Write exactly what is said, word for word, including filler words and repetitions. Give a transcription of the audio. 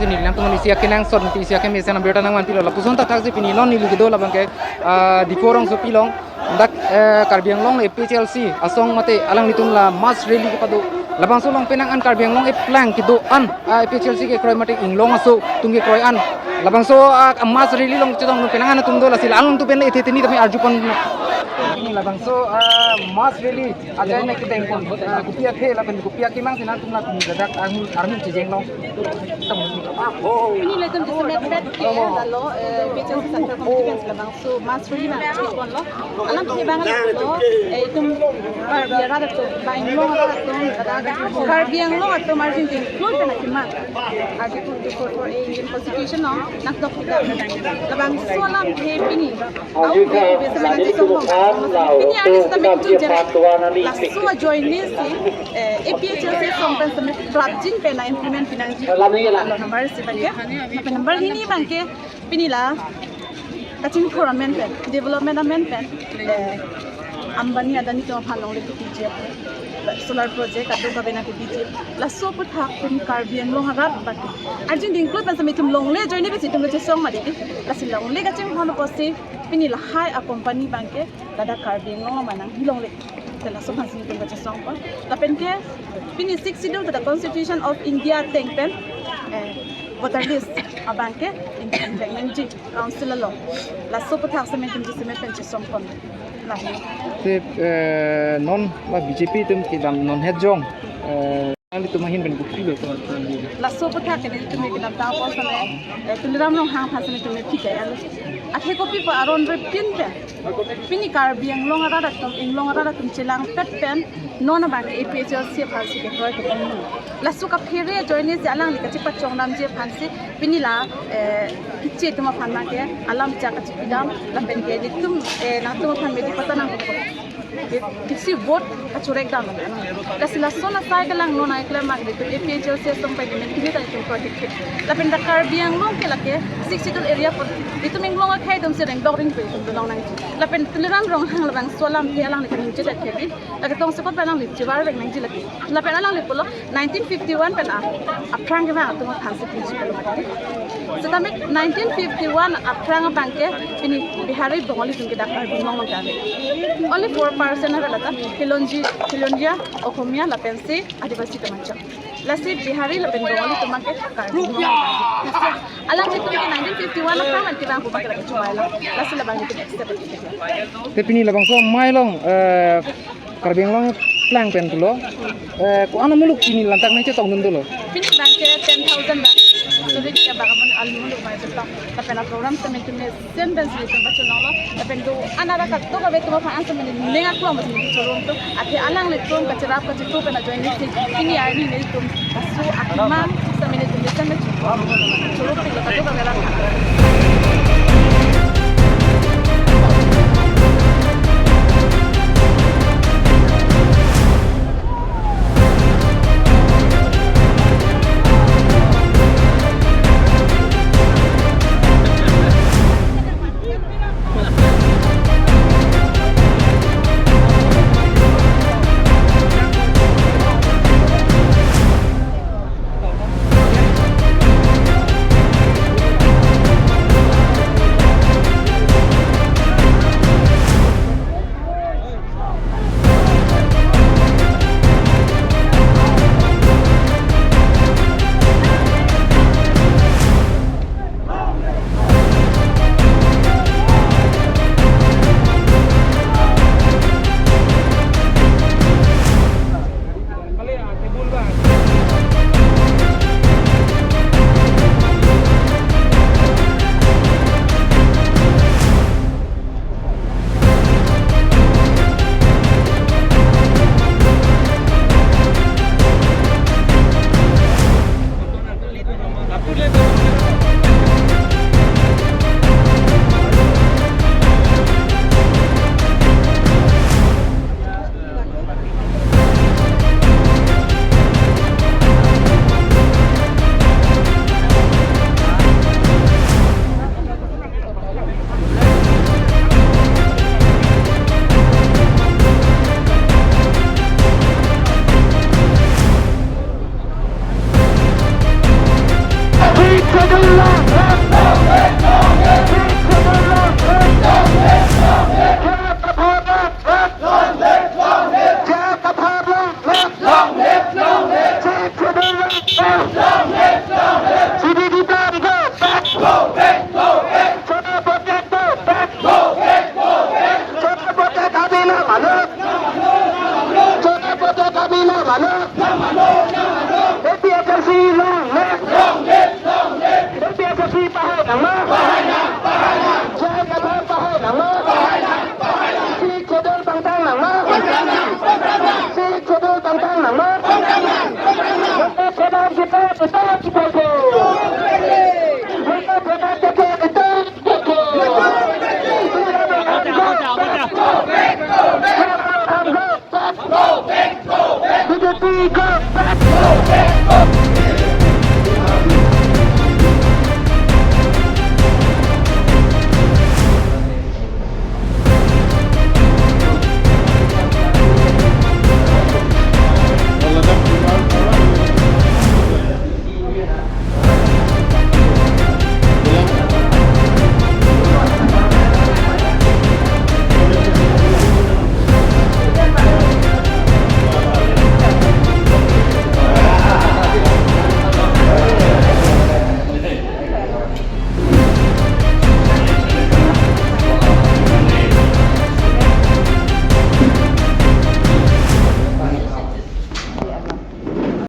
Neli nangtum isi akenangsot, neli isi akemesen abirta nangvanpilo. Lapuson thakthak si pini non neli kedo labang ke, ah, Diphu rongsopi along dak, eh, Karbi Anglong A P H L C asong mate alanglitum la mass rally kepado. Labangso along penang an Karbi Anglong eplang kedo an, ah, A P H L C kekroi mate inglong aso atum kekroi an. Labangso, ah, mass rally along chetong penang an atum do, lasi alanglitum pen ethe teni tame arjupon. Labangso, ah, mass rally ajai ne kedeng pon, ah, kopi athe lapen kopi akemang si nangtum latum ladak army, army chejeng long. Pini ilitum jasemet pet ke lalo, eh, A P H L C Central Committee pen labangso mass rally nangchepon lo. Alam ke bang lo, eh, itum Karbi arat atum, ba inglong arat atum, Karbi Anglong atum arjin ting klui pen akemang. Article two four four A Indian Constitution along nangtok kita. Labangso alam ke pini Aung ke ibe sebenarnya songkong. Pini hari sitame itu jera. Laso ajoine si, eh, A P H L C asong pen sitame prapjin pen na implement pinangji. Lo number si abang ke. Lapen number hini abang ke pini la kachingthur amen pen, development amen pen, eh, Ambani Adani atum aphan longle kepiji, solar project kadokave nangkepiji. Laso aphuthak pini Karbi Anglong arat abang ke arjin ting klui pen sitame itum longle ajoine pen si itum kachesong mati. Lasi longle kachingthur apotsi pini lahai a company abang ke ladak Karbi Anglong ma nanghi longle. Te laso aphan si itum kachesongpon. Lapen ke pini Sixth Schedule to the Constitution of India ateng pen, eh, voter list abang ke ingkang nangji council along. Laso aphuthak sitame itum jasemet pen chesongpon. Lahi. Te, eh, non ba B J P atum kedam non het jong, eh, nanglitum ahin pen kopilo to? Laso aphuthak ke nelitum kedamtang apot sitame, eh, Tuliram Ronghang aphan sitame itum phikei alo. Athe kopi pa aron repin pen pini Karbi Anglong arat atum, inglong arat atum chelangpet pen non abang ke A P H L C aphan si kekroi kepon. Laso kaphere ajoine si alangli kachepachongdamji aphan si pini la, eh, kiche atum aphan abang ke alam chak kachipidam lapen ke nelitum, eh, nangtum aphan medi pata nang, eh, kisi vote kachorek dam. Lasi lason asai kelang non ai kelang mak nelitum A P H L C asong pen nelitum kini tadi itum project ke. Lapen dak Karbi Anglong ke lake Sixth Schedule area apot itum inglong akhei atum si rengdok ring pe itum dunong nangji. Lapen Tuliram Ronghang labangso alam ke alangli kaningje det ke bi. Lake tongsekot pen alangli chivar vek nangji lake. Lapen alangli pulo nineteen fifty-one pen a, aphrang kevang atum aphan si piji pulo mati. Sitame nineteen fifty-one aphrang abang ke pini Bihari Bengali atum ke dak Karbi Anglong along ke ave. Only four percent ave lata, Khilonji, Khilonjia, Okhomia lapen si Adivasi atum anchot. Lasi Bihari lapen Bengali atum abang ke Karbi Anglong along ke ave. Lasi alanglitum ke nineteen fifty-one aphrang pen kevang atum abang ke lake chumai lo. Lasi labang itum accept. Te pini labangso amei along, eh, Karbi Anglong plang pen pulo. Eh, ko-an amuluk pini lantak nangchetongdun dolo? Pini abang ke ten thousand ba. Suri ke abang amun alumuluk mai chetong. Lapen a program sitame itum mesen pen si itum pachunong lo. Lapen do-an arat kadokave atum aphan sitame ning aklong sitame chorong atum. Athe alanglitum kacherap kachetu pen ajoine si pini arni nelitum aso akemang sitame nelitum mesen pen chorong. Chorong pilo kadokave arat.